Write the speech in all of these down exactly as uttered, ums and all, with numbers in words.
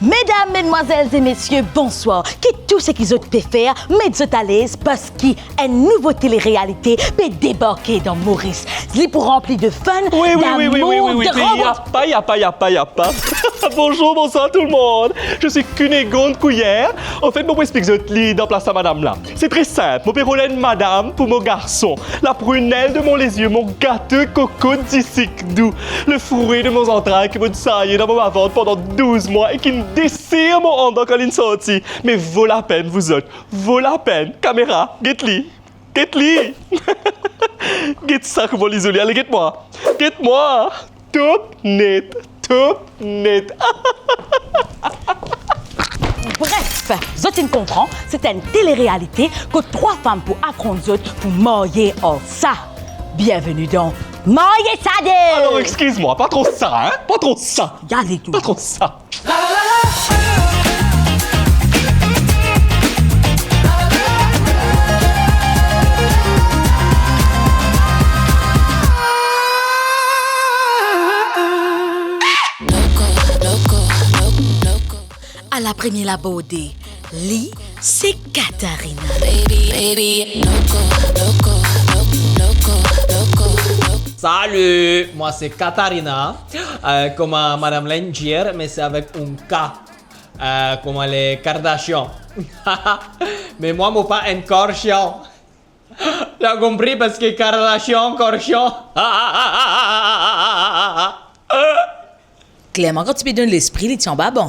Medam, medmwazel e mesie, bonswar. Ki tou seki zot pe fer, met zot alez, parski enn nouvo tele-realite pe debarke dan Moris. Li pou ranpli de fun, damour, de romans. Yapa, yapa, yapa, yapa. Bonzour, bonswar tou lemonn. Je suis Cunégonde Couillère. Anfet, mo pou explik zot li dan plas sa madam la. Se tre sinp, mo pe rol enn madam pou mo garson, la prunelle de mon les yeux, mon gato kokout disik dou, le fruit de mon entrailles ki mo saye dan mo mavant pandan douz mwa e ki desir mo andan kan linn sorti. Me vo lapenn, vouzot, vo lapenn. Kamera, get li, get li. Get sa kouma li zoli, ale get mwa, get mwa. Top net, top net. Bref, zot inn konpran, se enn tele-realite kot trwa fam pou afront zot pou marye ar sa. Bienvenue dans Marye Sa De. Alors, excuse-moi, pas trop ça, hein ? Pas trop ça. Gade tou. Pas trop ça. A la premie laborde, li se Katarina. Salut, moi c'est Katarina. Euh, comme, euh, Madame Lendier, mais c'est avec un K. Euh, comme les Kardashian. Mais moi, mo pa enn Kardashian. T'as compris, parce que Kardashian, Kardashian. Klerman, kan ti pe donn lespri, li ti anba ban.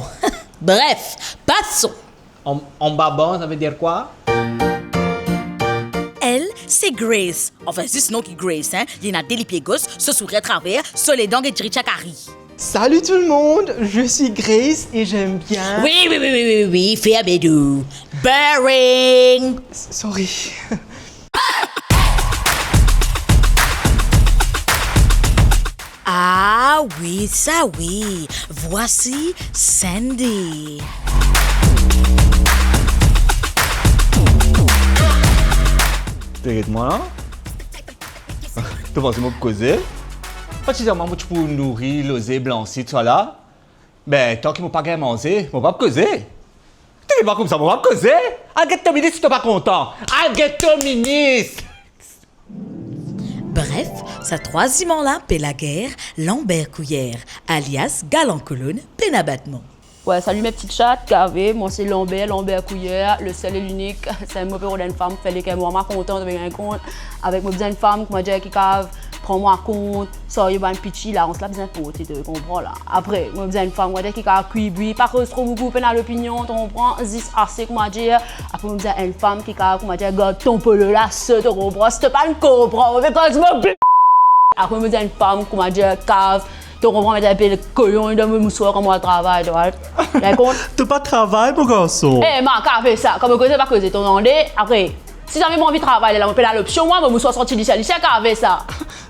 Bref, passons. An, anba ban, ça veut dire quoi ? Elle, c'est Grace. Enfin, zis non ki Grace, hein. Li ena de lipie gos, so sourir atraver, so ledan get diri ti kari. Salut tout le monde, je suis Grace et j'aime bien... Oui, oui, oui, oui, oui, oui, fer bidou. Boring. S-, sorry. Ah oui, sa oui. Voici Sandy. Get mwa la. To panse mo pou koze? Pa ti dir mwa mo ti pou nouri, loze, blansi, tousala. Be, tanki mo pa gagn manze, mo pa pou koze. To get mwa koumsa, mo pa pou koze. Al get to minis si to pa kontan. Al get to minis. Bref, sa trwa ziman la pe lager, Lambert Couillère, alias Galan Kolonn, pena batman. Ouais, salut mes petites chattes, kavi, moi c'est Lambert, Lambert Couillère, le seul et l'unique. Si mo pe rod enn fam, fer leker mwa kontan, to pe gagn kont. Avek mo bizin enn fam, koumadir, ki kav pran mwa kont, sarye bann piti, larans la bizin porte, to konpran la. Apre, mo bizin enn fam, koumadir, ki kav kwi bwi, pa koz tro boukou, pena lopinion, to konpran, zis ase, koumadir. Apre, mo bizin enn fam ki kav, koumadir, gard ton polo la, so, to konpran, si to pa'nn konpran, mo pe koz mo bi-, Apre, mo bizin enn fam, koumadir, kav, to konpran, met enpe kolon dan mo mouswar kan mo al travay, to konpran. To pa travay, mo garson. Eh, ma kav sa, kan mo koze, pa koze, to tande. Apre, si zame mo anvi travay, lerla mo pena lopsion, mwa, mo mouswar sorti lise, lise, kav sa.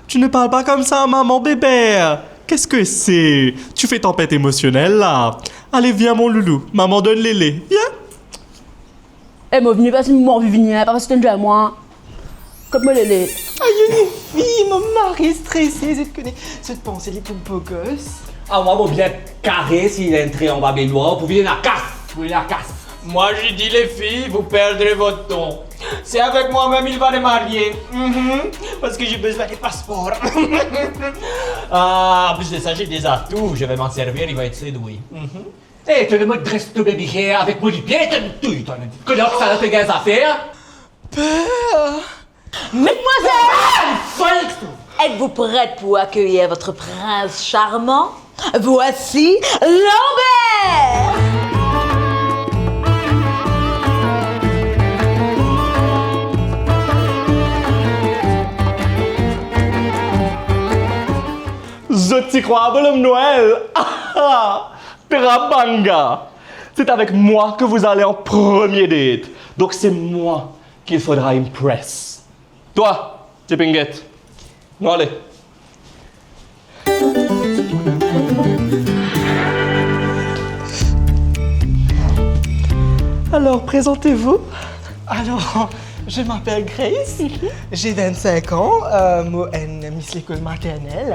Tu ne parles pas comme ça à maman, bébé. Qu'est-ce que c'est ? Tu fais tempête émotionnelle, là. Allez, viens, mon loulou. Maman donne lele. Viens. Eh, mo vini parski mo anvi vini, pa parski to dir mwa. Kot mo lele. Ayo, les filles, mo mari strese, zot kone, zot panse li pou beau gosse. Ah, mwa, mo bien kare si li antre anba benoir, pou vini lakas, pou vini lakas. Moi, je dis, les filles, vous perdrez votre temps. C'est avec moi-même il va se marier. Mhm. Parce que j'ai besoin de passeport. Ah, en plus de ça, j'ai des atouts. Je vais m'en servir, il va être séduit. Mhm. Eh, to le mot dress to baby hair avec mo lipie, to touy, to. Kouma sa, to gagn zafer? Per. Mesdemoiselles, êtes-vous prêtes pour accueillir votre prince charmant ? Voici Lambert. Zot ti krwar bonnom Nwel? Ah, ah. Trabanga. C'est avec moi que vous allez en premier date. Donc c'est moi qu'il faudra impress. Toi, Tipinguet. Nou ale. Alors, présentez-vous. Alors, je m'appelle Grace, j'ai vingt-cinq ans, euh, mo enn mis lekol maternel.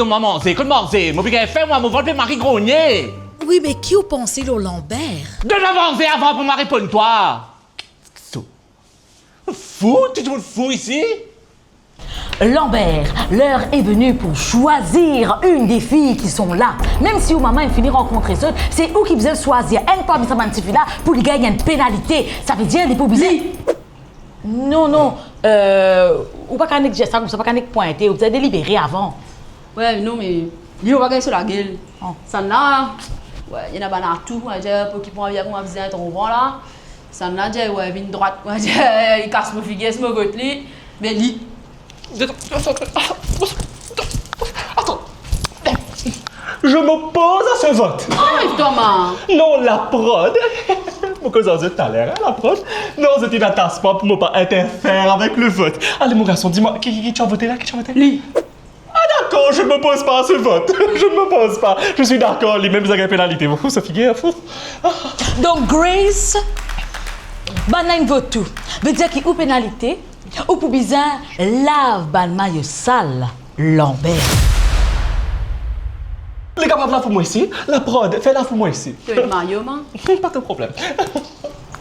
donn mwa manze. Kot manze? Mo pe gagn fim, mwa, mo vant pe mari grogne. Wi, me ki ou panse lor Lanber? Donn mwa manze avan pou mwa reponn twa. Sou. Fou, tou dimoun fou isi. Lanber, l'heure est venue pour choisir une des filles qui sont là. Mem si ou mama inn fini rankontre zot, se ou ki bizin swazir enn parmi sa bann tifi la pou li gagn enn penalite. Savedir li pou bizin... Non, non, euh, ou pa kapav nek dir sa koumsa, pa kapav nek pwinte, ou bizin delibere avan. Wi, non, me li, ou pa gagn so lagel. Oh. Sannla, wi, ena bann atou, mo dir, pou ki pran via kouma bizin tronvan la. Sannla, dir, wi, vinn drwat, mo dir, li kas mo figir si mo vot li, me li. Attends. Je m'oppose à ce vote. Oh, Thomas. Non, la prod. Mo koz ar zot taler, hein, la prod. Non, zot inn atas mwa pou mo pa interfere avek le vote. Allez, mon garçon, dis-moi, qui, qui, qui tu as voté là? Qui tu as voté? Li. Ah, d'accord, je ne m'oppose pas à ce vote. Je ne m'oppose pas. Je suis d'accord, li mem bizin gagn penalite. Mo fou, sa figir, fou. Ah. Donk, Grace, bann la inn vot tou. Vedir ki ou penalite, ou pou bizin lav bann mayo sal Lanber. Li kapav lav pou mwa isi? La prod, fer lav pou mwa isi. Fer mayo, man. Pas de problème.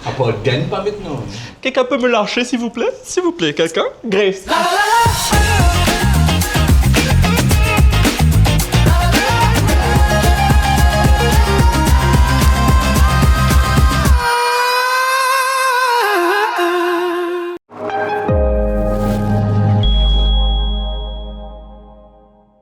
Apar ganny pa met non. Quelqu'un peut me lâcher, s'il vous plaît? S'il vous plaît, quelqu'un? Grace.